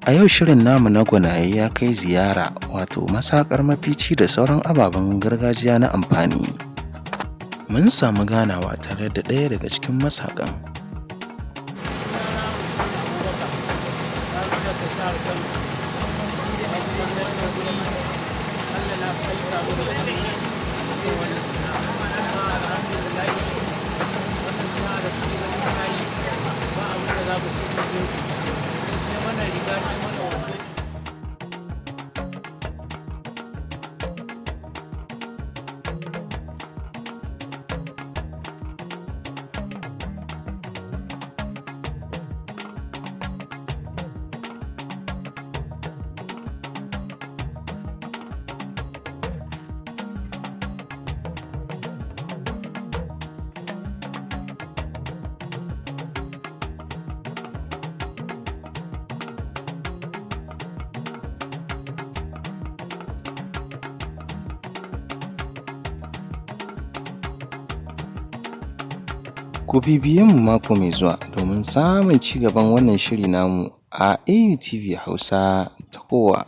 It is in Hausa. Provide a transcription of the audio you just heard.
A yau shirin namu na gwanaye ya kai ziyara wato masakar mafici da sauran ababen gargajiya na amfani. Mun samu ganawa tare da ɗaya daga cikin masakan. Ku bibiye mu mako mai zuwa domin samun ci gaban wannan shiri namu a AUTV Hausa ta kowa.